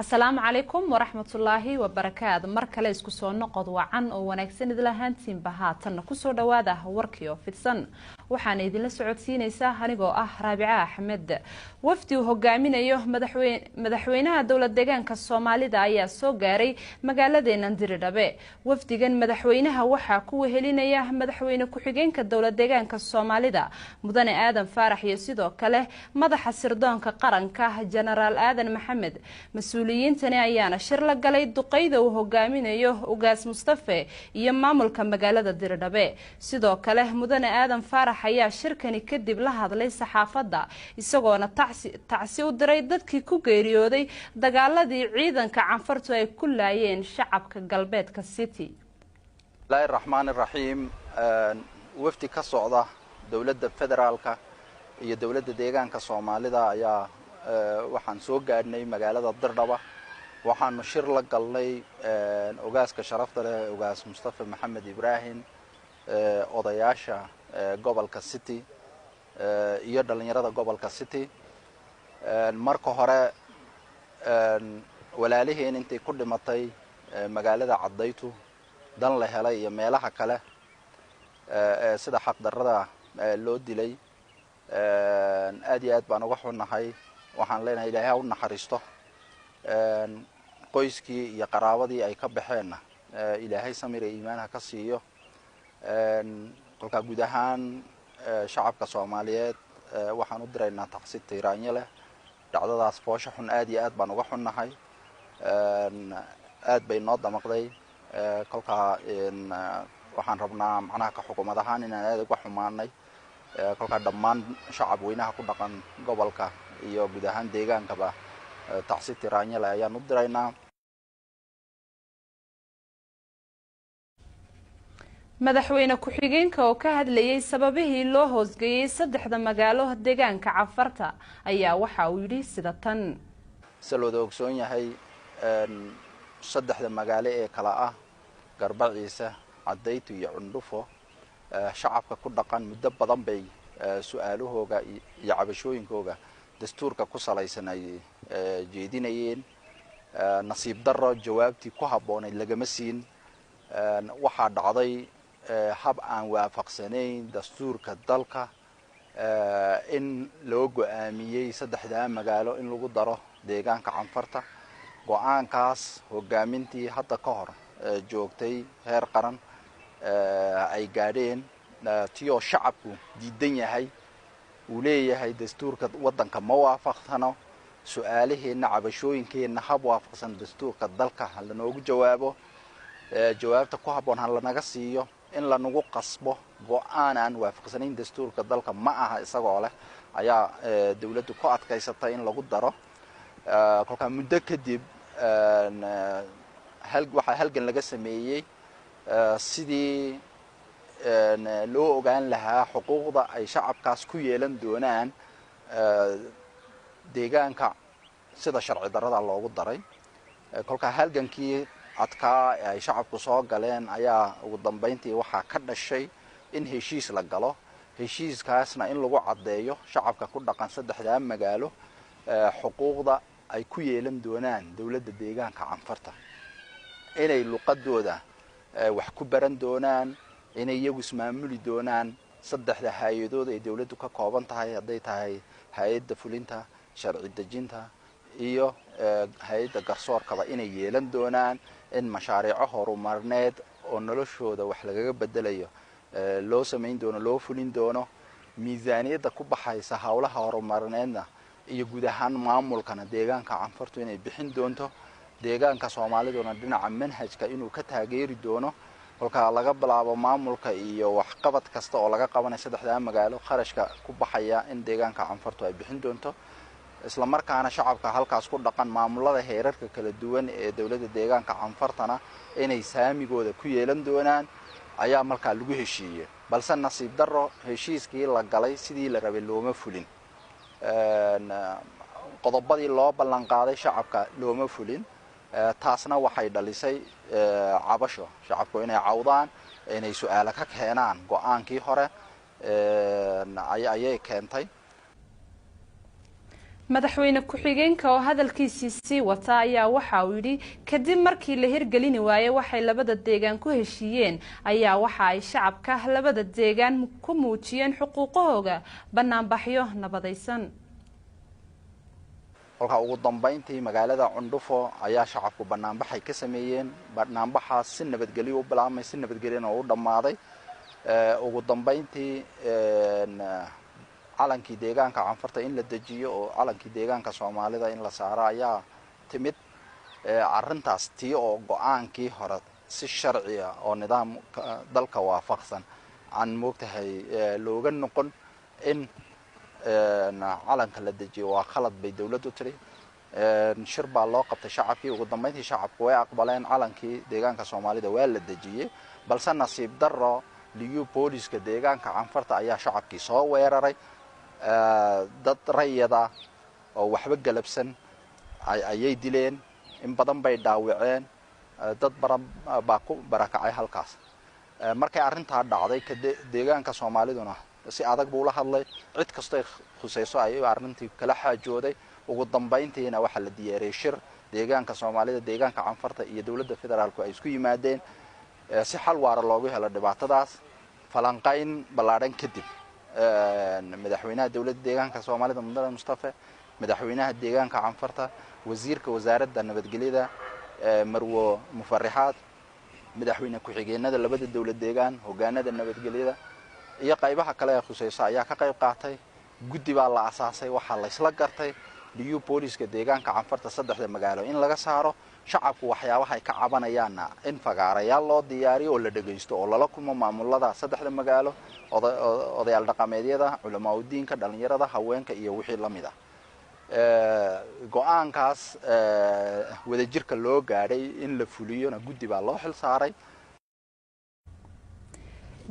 Asalaamu calaykum waraxmatullaahi wabarakaatu. Mar kale isku soo noqod wacan oo wanaagsan idlahaantiinba. Haatanna kusoo dhawaada warkii oo fidsan. Waxaana idinla socodsiinaysaa anigoo ah Raabica Axmed. Wafdi uu hogaaminayo madaxweynaha dowlad deegaanka Soomaalida ayaa soo gaaray magaaladeena Diridhabe. Wafdigan madaxweynaha waxaa ku wehelinaya madaxweyne ku-xigeenka dowlad deegaanka Soomaalida, Mudane Aadan Faarax, iyo sidoo kale madaxa sirdoonka qaranka, Jenaraal Aadan Maxamed. Mas-uuliyiintani ayaana shir la galay duqeyda uu hogaaminayo Ugaas Mustafe iyo maamulka magaalada Diridhabe. Sidoo kale Mudane Aadan Faarax ayaa shirkani kadib la hadlay saxaafadda, isagoona tacsi u diray dadkii ku geeriyooday dagaaladii ciidanka Canfartu ay ku laayeen shacabka galbeedka City. Bismillahi raxmaani raxiim. Wafdi ka socda dowladda federaalka iyo dowladda deegaanka Soomaalida ayaa waxaan soo gaadhnay magaalada Dirdhaba. Waxaanu shir la galnay ogaaska sharafta leh, Ogaas Mustafa Maxamed Ibraahim, odayaasha gobolka City iyo dhalinyarada gobolka City. Marka hore, walaaliheen intay ku dhimatay magaalada Caddaytu, Dan la Helay iyo meelaha kale ee sida xaqdarrada loo dilay, aad iyo aad baan uga xunnahay. Waxaan leenahay Ilaahay ha u naxariisto qoyskii iyo qaraabadii ay ka baxeenna, Ilaahay samir iyo iimaan ha ka siiyo. Kolkaa guud ahaan shacabka Soomaaliyeed waxaan u diraynaa tacsi tiiraanyo leh dhacdadaas foosha xun. Aad iyo aad baan uga xunnahay, aad bay noo damaqday. Kolkaa waxaan rabnaa macnaha ka xukuumad ahaan inaan aad uga xumaanay. Kolkaa dhammaan shacab weynaha ku dhaqan gobolka iyo guud ahaan deegaankaba tacsi tiraanyo leh ayaan u diraynaa. Madaxweyne ku-xigeenka oo ka hadlayay sababihii loo hoosgeeyey saddexda magaalo deegaanka Cafarta ayaa waxa uu yidhi sida tan. Se looda ogsoon yahay, saddexda magaalo ee kala ah Garbaciisa, Caddaytu iyo Cundhufo, shacabka ku dhaqan muddo badan bay su-aalahooga iyo cabashooyinkooga dastuurka ku salaysan ay jeedinayeen. Nasiib darro, jawaabtii ku habboonayd lagama siin. Waxaa dhacday hab aan waafaqsanayn dastuurka dalka in loo go-aamiyey saddexdaa magaalo in lagu daro deegaanka Canfarta. Go-aankaas hogaamintii hadda ka hor joogtay heer qaran ay gaadheen, tiyoo shacabku diidan yahay, uu leeyahay dastuurka waddanka ma waafaqsano, su-aalaheenna, cabashooyinkeenna hab waafaqsan dastuurka dalka ha lanoogu jawaabo, jawaabta ku habboon ha lanaga siiyo, in lanagu qasbo go-aan aan waafaqsanayn dastuurka dalka ma aha, isagoo leh ayaa dawladdu ku adkaysatay in lagu daro. Kolkaa muddo kadib waxaa halgan laga sameeyey sidii loo ogaan lahaa xuquuqda ay shacabkaas ku yeelan doonaan deegaanka sida sharci darrada loogu daray. Kolkaa halgankii adkaa ee ay shacabku soo galeen ayaa ugu dambeyntii waxaa ka dhashay in heshiis la galo, heshiiskaasna in lagu caddeeyo shacabka ku dhaqan saddexdaa magaalo xuquuqda ay ku yeelan doonaan dowladda deegaanka Canfarta, inay luqadooda wax ku baran doonaan, inay iyagu ismaamuli doonaan saddexda hay-adood ay dowladdu ka kooban tahay, hadday tahay hay-adda fulinta, sharci dejinta iyo hay-adda garsoorkaba inay yeelan doonaan, in mashaariico horumarneed oo noloshooda wax lagaga bedelayo loo samayn doono, loo fulin doono, miisaaniyadda ku baxaysa howlaha horumarneedna iyo guud ahaan maamulkana deegaanka Canfartu inay bixin doonto, deegaanka Soomaaliduna dhinaca manhajka inuu ka taageeri doono. Kolkaa laga bilaabo maamulka iyo waxqabad kasta oo laga qabanaya saddexdaa magaalo, kharashka ku baxaya in deegaanka Canfartu ay bixin doonto, isla markaana shacabka halkaas ku dhaqan maamulada heerarka kala duwan ee dowladda deegaanka Canfartana inay saamigooda ku yeelan doonaan ayaa markaa lagu heshiiyey. Balse nasiib darro, heshiiskii la galay sidii la rabay looma fulin, qodobadii loo ballan qaaday shacabka looma fulin. Taasna waxay dhalisay cabasho, shacabku inay cawdaan, inay su-aalo ka keenaan go-aankii hore ayay keentay. Madaxweyne ku-xigeenka oo hadalkiisii sii wata ayaa waxa uu yidhi kadib markii la hirgelini waayey waxay labada deegaan ku heshiiyeen ayaa waxa ay shacabka labada deegaan ku muujiyeen xuquuqahooga banaanbaxyo nabadaysan. Kolkaa ugu dambayntii magaalada Cundhufo ayaa shacabku banaanbaxay ka sameeyeen. Banaanbaxaas si nabadgelyo u bilaabmay, si nabadgelyana u dhammaaday. Ugu dambayntii calankii deegaanka Canfarta in la dejiyo oo calankii deegaanka Soomaalida in la saaro ayaa timid. Arrintaas tii oo go-aankii hore si sharciya oo nidaam dalka waafaqsan aan moogtahay looga noqon in calanka la dejiyo waa khalad bay dawladdu tiri. Shir baa loo qabtay shacabkii. Ugu dambayntii shacabku way aqbaleen, calankii deegaanka Soomaalida waa la dejiyey. Balse nasiib darro, liyu booliska deegaanka Canfarta ayaa shacabkii soo weeraray. Dad rayada oo waxba galabsan ayay dileen, in badan bay dhaawaceen, dad badan baa ku barakacay halkaas. Markay arrintaa dhacday, deegaanka Soomaaliduna si adag buu la hadlay, cid kastoy khusayso ayuu arrintii kala xaajooday. Ugu dambayntiina waxaa la diyaariyey shir deegaanka Soomaalida, deegaanka Canfarta iyo dowladda federaalku ay isku yimaadeen si xal waara loogu helo dhibaatadaas. Falanqayn ballaadhan kadib, madaxweynaha dowladda deegaanka Soomaalida Mudane Mustafe, madaxweynaha deegaanka Canfarta, wasiirka wasaaradda nabadgelyada Marwo Mufarixaad, madaxweyne ku-xigeenada labada dowlad deegaan, hogaanada nabadgelyada iyo qaybaha kale ee khusayso ayaa ka qayb qaatay. Guddi baa la asaasay. Waxaa laysla gartay liyu booliska deegaanka Canfarta saddexda magaalo in laga saaro, shacabku waxyaabaha ay ka cabanayaanna in fagaarayaal loo diyaariyo oo la dhegaysto oo lala kulmo maamulada saddexda magaalo, odayaal dhaqameedyada, culamaa udiinka, dhalinyarada, haweenka iyo wixii la mid ah. Go-aankaas wadajirka loo gaadhay in la fuliyona guddi baa loo xil saaray.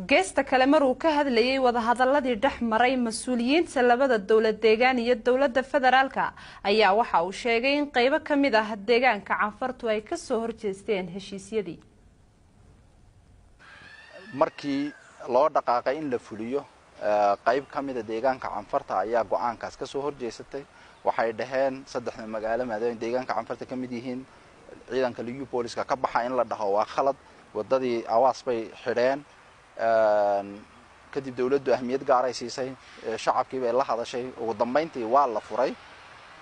Geesta kale, mar uu ka hadlayay wadahadaladii dhex maray mas-uuliyiinta labada dowlad deegaan iyo dowladda federaalka ayaa waxa uu sheegay in qeybo ka mid ah deegaanka Canfartu ay kasoo horjeesteen heshiisyadii. Markii loo dhaqaaqay in la fuliyo, qayb ka mida deegaanka Canfarta ayaa go-aankaas kasoo horjeesatay. Waxay dhaheen saddexda magaalo maadaama deegaanka Canfarta ka mid yihiin, ciidanka liyu booliska ka baxa in la dhaho waa khalad. Wadadii Awaas bay xidheen. Kadib dawladdu ahmiyad gaaray siisay, shacabkii bay la hadashay, ugu dambayntii waa la furay.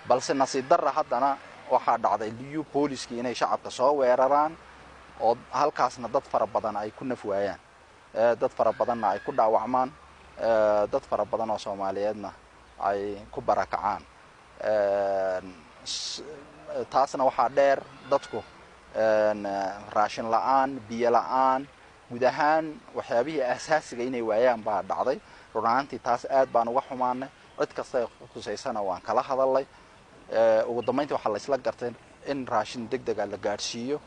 Balse nasiib darra, haddana waxaa dhacday liyu booliskii inay shacabka soo weeraraan oo halkaasna dad fara badan ay ku naf waayaan, dad fara badanna ay ku dhaawacmaan, dad fara badan oo Soomaaliyeedna ay ku barakacaan. Taasna waxaa dheer dadku raashin la-aan, biyo la-aan, guud ahaan waxyaabihii asaasiga inay waayaan baa dhacday. Run ahaantii taas aad baan uga xumaanay, cid kasta khusaysana waan kala hadalnay. Ugu dambayntii waxaa laysla gartay in raashin deg dega la gaadhsiiyo,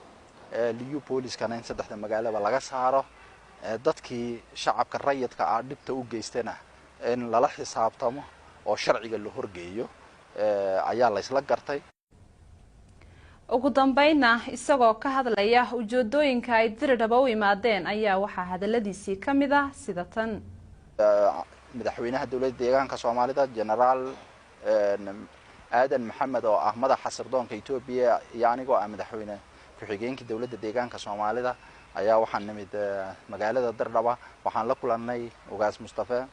liyu booliskana in saddexda magaalaba laga saaro, dadkii shacabka rayidka ah dhibta u geystana in lala xisaabtamo oo sharciga la horgeeyo ayaa laysla gartay. Ugu dambeynna, isagoo ka hadlaya ujeedooyinka ay Diridhaba u imaadeen ayaa waxaa hadaladiisii ka mid ah sida tan. Madaxweynaha dowladda deegaanka Soomaalida Generaal Aadan Maxamed oo ah madaxa sirdoonka Etoobiya iyo anigoo ah madaxweyne ku-xigeenkii dowladda deegaanka Soomaalida ayaa waxaan nimid magaalada Dirdhaba. Waxaan la kulannay Ugaas Mustafe,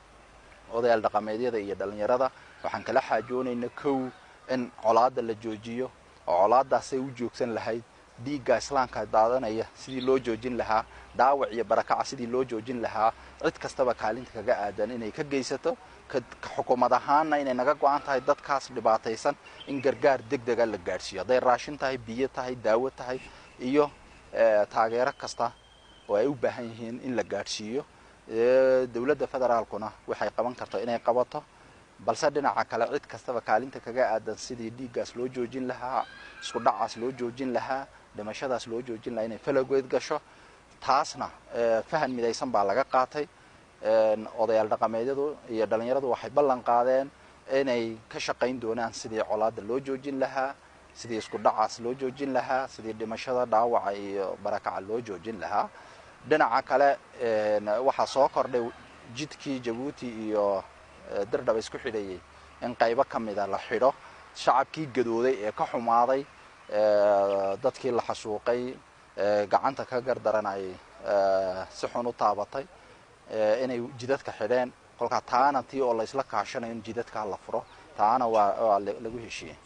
odayaal dhaqameedyada iyo dhalinyarada. Waxaan kala xaajoonayna kow in colaadda la joojiyo oo colaadaasay u joogsan lahayd, dhiigga islaamka daadanaya sidii loo joojin lahaa, dhaawac iyo barakaca sidii loo joojin lahaa, cid kastaba kaalinta kaga aadan inay ka geysato, xukuumad ahaanna inay naga go-an tahay dadkaas dhibaataysan in gargaar deg dega la gaadhsiiyo, hadday raashin tahay, biyo tahay, daawo tahay iyo taageero kasta oo ay u baahan yihiin in la gaadhsiiyo. Dowladda federaalkuna waxay qaban karto inay qabato. Balse dhinaca kale cid kastaba kaalinta kaga aadan sidii dhiiggaas loo joojin lahaa, isku dhacaas loo joojin lahaa, dhimashadaas loo joojin lahaa inay falagoed gasho. Taasna fahan midaysan baa laga qaatay. Odayaal dhaqameedyadu iyo dhalinyaradu waxay ballan qaadeen inay ka shaqayn doonaan sidii colaadda loo joojin lahaa, sidii isku dhacaas loo joojin lahaa, sidii dhimashada, dhaawaca iyo barakaca loo joojin lahaa. Dhinaca kale waxaa soo kordhay jidkii Jabuuti iyo Dirdhaba isku xidhayay in qaybo ka mida la xidho Shacabkii gadooday ee ka xumaaday dadkii la xasuuqay, gacanta ka gardaran ay si xun u taabatay, inay jidadka xidheen. Kolkaa taana tii oo laysla kaashanayo in jidadka la furo, taana waa lagu heshiiyey.